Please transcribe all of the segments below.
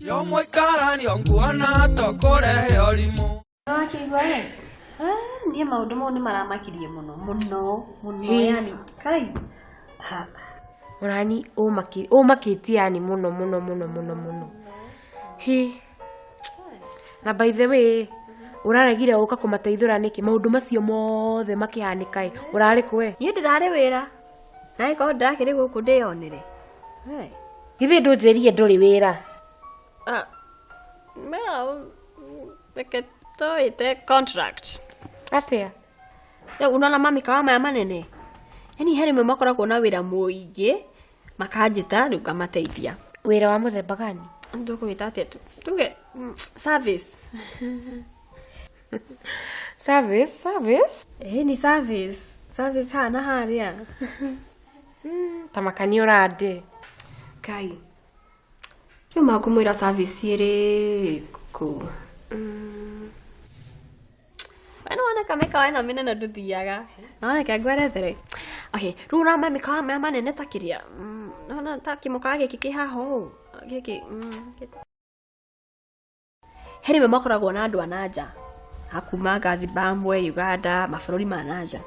Yo mũikaranio nguona tũkũrehe ũrimũ. Wakĩigua we? Niĩ maũndũ mau nĩ maramakirie mũno mũno mũno, yani kai. Ha. Ũrani ũmakĩtie yani mũno mũno mũno mũno mũno. Hi. Na by the way, ũraregire gũka kũmateithũra nĩkĩ? Maũndũ macio mothe makĩhanĩka ĩ, ũrarĩ kũ we? Niĩ ndĩrarĩ wĩra. Na ĩkorwo ndĩrakĩrĩ gũkũ ndĩyonere. Hey. Githĩ ndũnjĩrire ndũrĩ wĩra? Ah, well, reke tũwĩte contract. Atĩa? Rĩu unaona mamĩkawa maya manene, yani he rĩmwe makoragwo na wĩra mũingĩ makanjĩta rĩu ngamateithia. Wĩra wa mũthemba gani? Tũkũwĩta atĩa? Tuge service. Service, service? Ĩĩ ni service. Service haha na harĩa. Ta makani ũrandĩ. Kai. Rĩu makũmwĩra service ĩrĩkũ? We nĩwona kamĩkawa ĩno mĩnene ndũthiaga. No reke ngwerethere. Okay, rĩu ũrama mĩkawa maya manene ta kĩrĩa. Nona ta kĩmũkawa gĩkĩ kĩ haha ũũ. Gĩkĩ. He rĩmwe makoragwo na andũ a nanja. Akuma nga Zimbabwe, Uganda, mabũrũri ma nanja.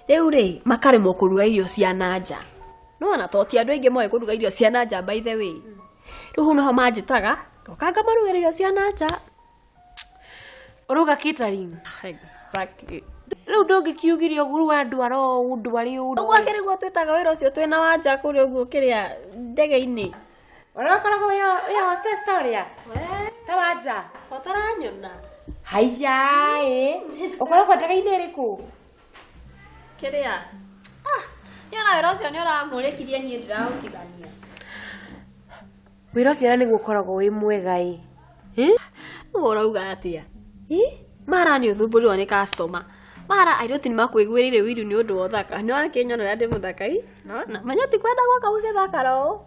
Rĩu rĩ, makaremwo kũruga irio cia nanja. Nĩwona to ti andũ aingĩ moĩ kũruga irio cia nanja by the way. Rĩu hau nĩho manjĩtaga, ngoka ngamarugĩra irio cia nanja. Ũrauga catering? Exactly. Rĩu ndũngĩkiugire ũguo rĩu wandwara ũũ ndware ũũ. Ũguo akĩrĩ guo twĩtaga wĩra ũcio twĩna wanja kũrĩa ũguo kĩrĩa ndege-inĩ. Ũrĩa ũkoragwo wĩ hostess ta ũrĩa? Ta wanja? Ũtaranyona. Haiya ĩ. Ũkoragwo ndege-inĩ ĩrĩkũ? Kĩrĩa? Ah, niĩ ona wĩra ũcio nĩ ũramũrĩkirie niĩ ndĩraũtigania. Wĩra ũcio na nĩguo ũkoragwo wĩ mwega ĩ. Rĩu ũrauga atĩa? Ĩ? Mara nĩ ũthumbũrirwo nĩ customer. Mara airĩtu nĩ makwĩguĩrĩire ũiru nĩ ũndũ wa ũthaka. Nĩ wakĩnyona ũrĩa ndĩ mũthaka ĩ? Nĩwona? Menya ti kwenda gwaka gũgĩthakara ũũ.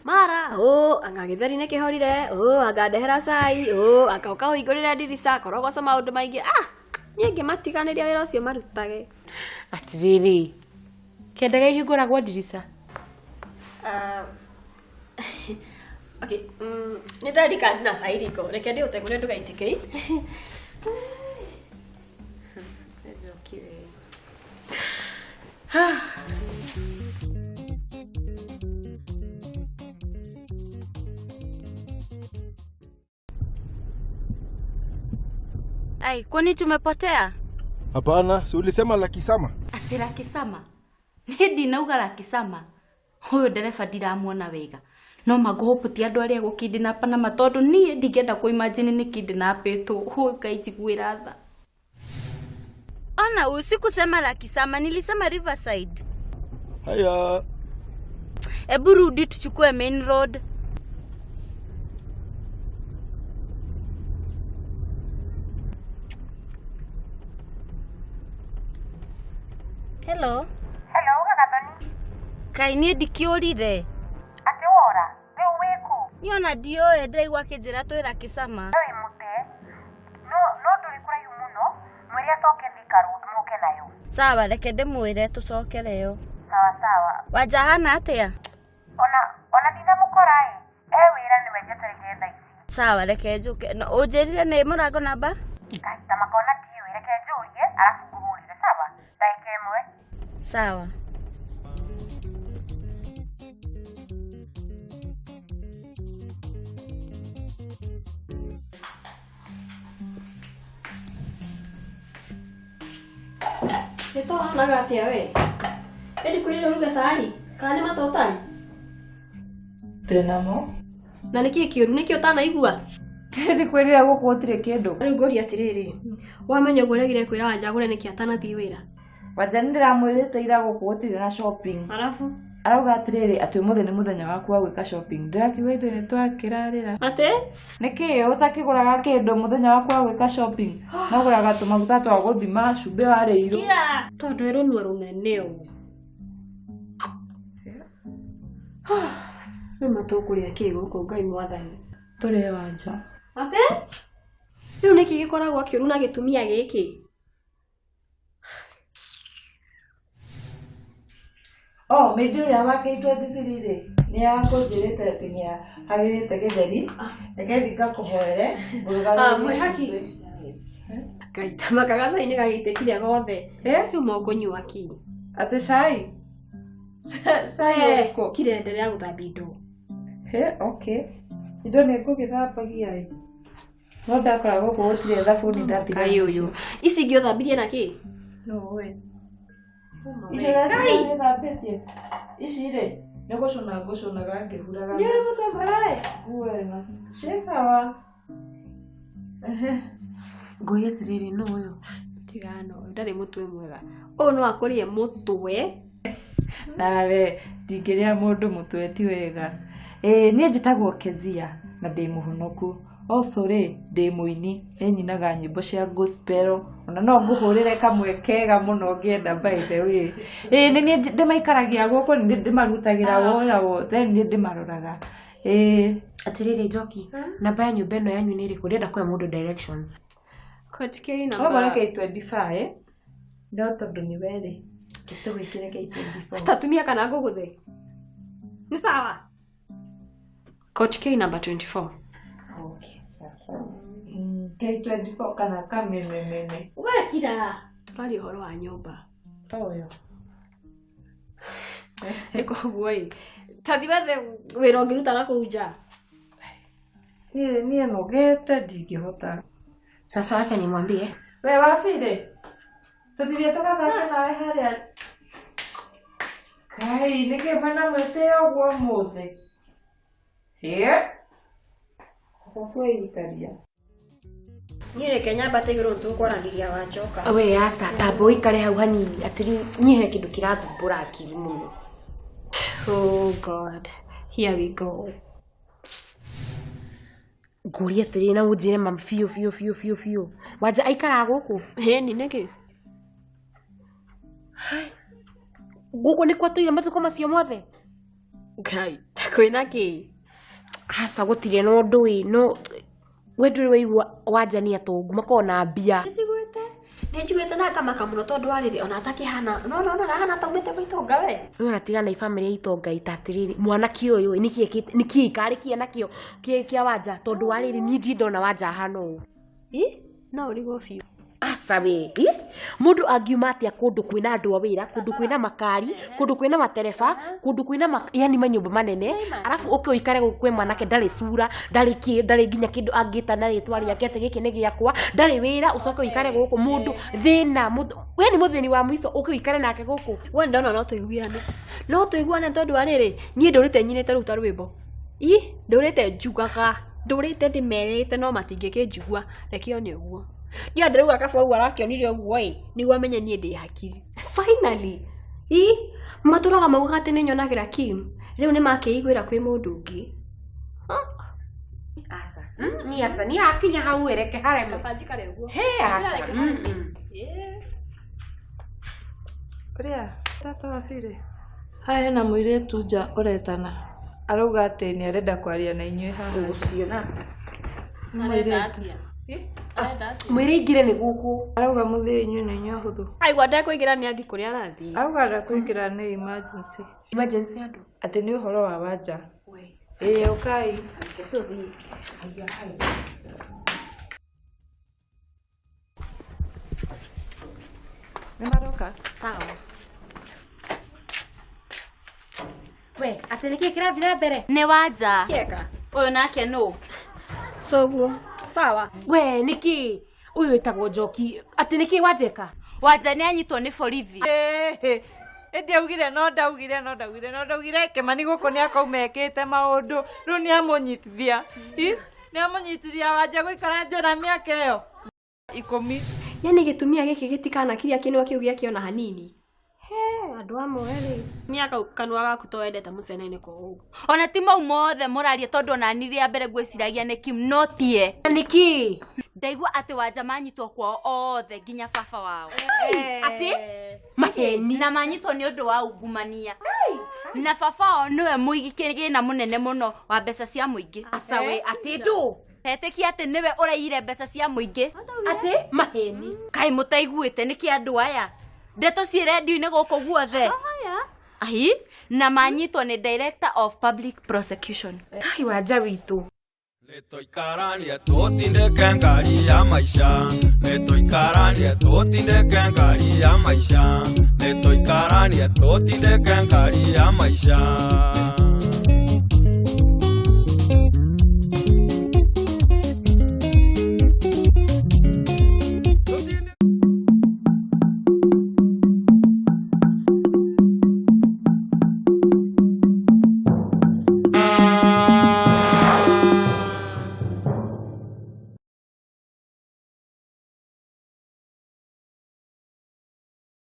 Mara, ũ, anga gĩtheri nĩ kĩhorire, ũ, anga ndehera cai, ũ, anga ũka ũhingũrĩre ndirica, korogoca maũndũ maingĩ. Ah, niĩ ngĩmatiganĩria wĩra ũcio marutage. Atĩrĩrĩ, kĩendaga ihingũragwo ndirica? Okay, nĩ ndarika ndina cai riko, reke ndĩũtegũre ndũgaitĩke. Njoki we. Ai, kwani tumepotea? Hapana, si ulisema Lakisama? Ati Lakisama? Niĩ ndinauga Lakisama. Ũyũ ndereba ndiramuona wega. No mangũhũpũtia andũ arĩa gũkidnapa na matondũ niĩ ndingĩenda kũ imagine nĩ kidnapĩtwo. Ũyũ Ngai njiguĩra tha. Ona usikusema Lakisama, nilisema Riverside. Haya. Ebu rudi tuchukue main road. Hello. Hello, Gathoni. Kai niĩ ndikĩũrire. Atĩ wora, rĩu wĩ kũ? Niĩ ona ndiũĩ, ndĩraigua akĩnjĩra twĩ Lakisama. Wĩ mũte. No no ndũrĩ kũraihu mũno, mwĩre acoke Thika Road mũke nayo. Sawa, reke ndĩmwĩre tũcokere yo. Sawa sawa. Wanja hana atĩa? Ona ona ndinamũkora ĩ, e wĩra nĩwe njetereire thaa ici. Sawa, reke njũke. No, ũnjĩrire nĩ mũrango namba? Kai, ta makona ndiũĩ, reke njũrie arabu ngũhũrĩre, sawa? Ndagĩka ĩmwe. Sawa. Nĩ tũhanaga atĩa we? Ĩ ndikwĩrire ũruge cai? Kana nĩ mata ũtarĩ? Ndĩnamo. Na nĩkĩĩ kĩũru? Nĩkĩĩ ũtanaigua? Ndikwĩrire gũkũ gũtirĩ kĩndũ. Rĩu ngũria atĩrĩrĩ, wamenya ũguo ũregire kwĩra Wanja agũre nĩkĩ atanathiĩ wĩra? Wanja nĩndĩramwĩrĩte ira gũkũ gũtirĩ na shopping. Arabu? Arauga atĩrĩrĩ atĩ ũmũthĩ nĩ mũthenya waku wa gwĩka shopping. Ndĩrakiuga ithuĩ nĩtwakĩrarĩra. Atĩ? Nĩkĩ ũtakĩgũraga kĩndũ mũthenya waku wa gwĩka shopping? No ũgũraga tũmaguta twa gũthima, cumbĩ warĩirwo. Kira! Tondũ ĩ rũnua rũnene ũũ. Rĩu matũkũrĩa kĩ gũkũ Ngai mwathani? Tũrĩe Wanja. Atĩ? Rĩu nĩkĩ gĩkoragwo kĩũru na gĩtumia gĩkĩ? Oh, mĩndĩ ũrĩa wakĩitwo thithiri rĩ, Nĩ akũnjĩrĩte atĩ nĩ agĩrĩte gĩtheri. Reke thiĩ ngakũhoere. Ah, mwĩhaki. Ngai tamaka gacai nĩ gagĩitĩkire gothe. Rĩu mũkũnyua kĩ? Atĩ cai? Cai ũrĩkũ? Kirenderea gũthambia indo. He, okay. Indo nĩ ngũgĩthambagia ĩ. No ndakora gũkũ gũtirĩ thabuni ndatiga. Ngai ũyũ. Ici ingĩ ũthambirie na kĩ? No ũĩ. Icio ũracithambĩtie. Ici rĩ, nĩ gũcũna ngũcũnaga ngĩhuraga. Nĩ ũrĩ mũtwe mwega we? Nguo ĩno. Ciĩ sawa. Ehe. Ngũria atĩrĩrĩ nũ ũyũ? Tigana ũyũ ndarĩ mũtwe mwega. Ũyũ no akũrĩe mũtwe. Nawe ndingĩrĩa mũndũ mũtwe ti wega. Ĩĩ niĩ njĩtagwo Kezia na ndĩ mũhonoku. Also rĩ, ndĩ mũini, nĩ nyinaga nyĩmbo cia gospel, ona no ngũhũrĩre kamwe kega mũno ũngĩenda by the way. Ĩĩ nĩ niĩ ndĩmaikaragia gũkũ, nĩ niĩ ndĩmarutagĩra wĩra wothe, nĩ niĩ ndĩmaroraga. Ĩĩ. Atĩrĩrĩ Njoki, namba ya nyũmba ĩno yanyu nĩ ĩrĩkũ? Ndĩrenda kũhe mũndũ directions. Kot K Okorwo namba. nĩ K25, no tondũ nĩ we rĩ, tũgwĩkĩre K24. Tatumia kana ngũgũthe. Nĩ sawa? Kot K namba 24. Okay, sasa. K24 kana kamemememe. Wekira. Tũraria ũhoro wa nyũmba. Toyo. Nĩ koguo ĩ. Tathi wethe wĩra ũngĩruta na kũu nja. Niĩ niĩ nogete ndingĩhota. Sasa wacha nimwambie. We wabire? Tũthiĩ tũgathake nawe harĩa. Kai, nĩkĩ mwĩna mwĩtĩo ũguo ũmũthĩ? Ĩ? Gũkwĩikaria. Niĩ reke nyambate igũrũ nĩtũkwaranĩria wanjoka. We aca, tamba ũikare hau hanini. Atĩrĩ, niĩ he kĩndũ kĩrathumbũra akiri mũno. Oh God, here we go. Ngũria atĩrĩrĩ na ũnjĩre ma biũ biũ biũ biũ biũ. Wanja aikaraga gũkũ? Ĩni nĩkĩ? Gũkũ nĩkuo atũire matukũ macio mothe? Ngai, ta kwĩna kĩ? Aca gũtirĩ na ũndũ ĩ, no we ndũrĩ waigua Wanja nĩ atongu makoragwo na mbia. Nĩnjiguĩte. Nĩnjiguĩte na ngamaka mũno tondũ wa rĩrĩ ona atakĩhana. No no ahana ta aumĩte gwĩ itonga we. We ona tigana na bamĩrĩ ya itonga ita atĩrĩrĩ mwanake ũyũ nĩkĩ ekĩte nĩkĩ karĩ kĩe nakĩo kĩa kĩa Wanja tondũ wa rĩrĩ niĩ ndirĩ ndona Wanja ahana ũũ. Ĩ, no ũrigwo biũ. Aca we, ĩ? Mũndũ angiuma atĩa kũndũ kwĩna andũ a wĩra, kũndũ kwĩna makari, kũndũ kwĩna matereba, kũndũ kwĩna yani manyũmba manene, arabu ũke ũikare gũkũ kwĩ mwanake ndarĩ cura, ndarĩ kĩ, ndarĩ nginya kĩndũ angĩta na rĩtwa rĩake atĩ gĩkĩ nĩ gĩakwa, ndarĩ wĩra, ũcoke ũikare gũkũ mũndũ thĩna, mũndũ we nĩ mũthĩni wa mũico ũke ũikare nake gũkũ. We ndona no tũiguane. No tũiguane tondũ wa rĩrĩ, niĩ ndũrĩte nyinĩte rĩu ta rwĩmbo. Ĩ, ndũrĩte njugaga, ndũrĩte ndĩmerĩte no matingĩkĩnjigua, reke one ũguo. Niĩ ndĩrauga kaba ũguo arakĩonire ũguo ĩ, nĩguo amenye niĩ ndĩ hakiri. Finally, ĩ, matũraga maugaga atĩ nĩnyonagĩra Kim, rĩu nĩmakĩiguĩra kwĩ mũndũ ũngĩ. Aca, ni aca, ni hakinya hau ĩ, reke hareme. Kaba njikare ũguo. He aca. Ũrĩa, tata wabire? Haha hena mũirĩtu nja ũretana. Arauga atĩ nĩ arenda kwaria na inyuĩ haha. Ũcio. Nĩ mũirĩtu. Mwĩre aingĩre nĩ gũkũ. Arauga mũthiĩ inyuĩ na inyuĩ ahũthũ. Aigua ndekũingĩra nĩ athiĩ kũrĩa arathiĩ. Arauga ndekũingĩra nĩ emergency. Emergency andũ. Atĩ nĩ ũhoro wa Wanja. Ĩĩ ũkai. Nĩ maroka? Sawa. We, atĩ nĩkĩ kĩrathiĩ na mbere? Nĩ Wanja. Kĩeka. Ũyũ nake nũ? Soguo. Sawa. We, nĩkĩ? Ũyũ wĩtagwo Njoki. Atĩ nĩkĩ Wanjeka? Wanja nĩ anyitwo nĩ borithi. Ĩndĩ augire no ndaugire no ndaugire no ndaugire Kĩmani gũkũ nĩ akauma ekĩte maũndũ rĩu nĩ amũnyitithia. Nĩ amũnyitithia Wanja gũikara njera mĩaka ĩyo 10. Yani gĩtumia gĩkĩ gĩtikanakiria kĩnua kĩu gĩake ona hanini. He, andũ amwe rĩ. Mĩaka kanua gaku to wendete mũcene-inĩ ko ũguo. Ona ti mau mothe mũraria tondũ ona niĩ rĩa mbere ngwĩciragia nĩ Kim no tie. Nĩkĩ? Ndaigua atĩ Wanja manyitwo kwao othe nginya baba wao. Atĩ? Maheni. Na manyitwo nĩ ũndũ wa ungumania. Na baba wao nĩwe mũigi kĩgĩna mũnene mũno wa mbeca cia mũingĩ. Aca we, atĩ ndũ? Etĩkia atĩ nĩwe ũraiyire mbeca cia mũingĩ. Atĩ? Maheni. Kaĩ mũtaiguĩte nĩkĩ andũ aya? Ndeto ciĩ rendio-inĩ gũkũ guothe. Ai, na manyitwo nĩ director of public prosecution. Kai wanja witũ. Nĩtũikaranie tũtindĩke ngari ya maica, nĩtũikaranie tũtindĩke ngari ya maica, nĩtũikaranie tũtindĩke ngari ya maica.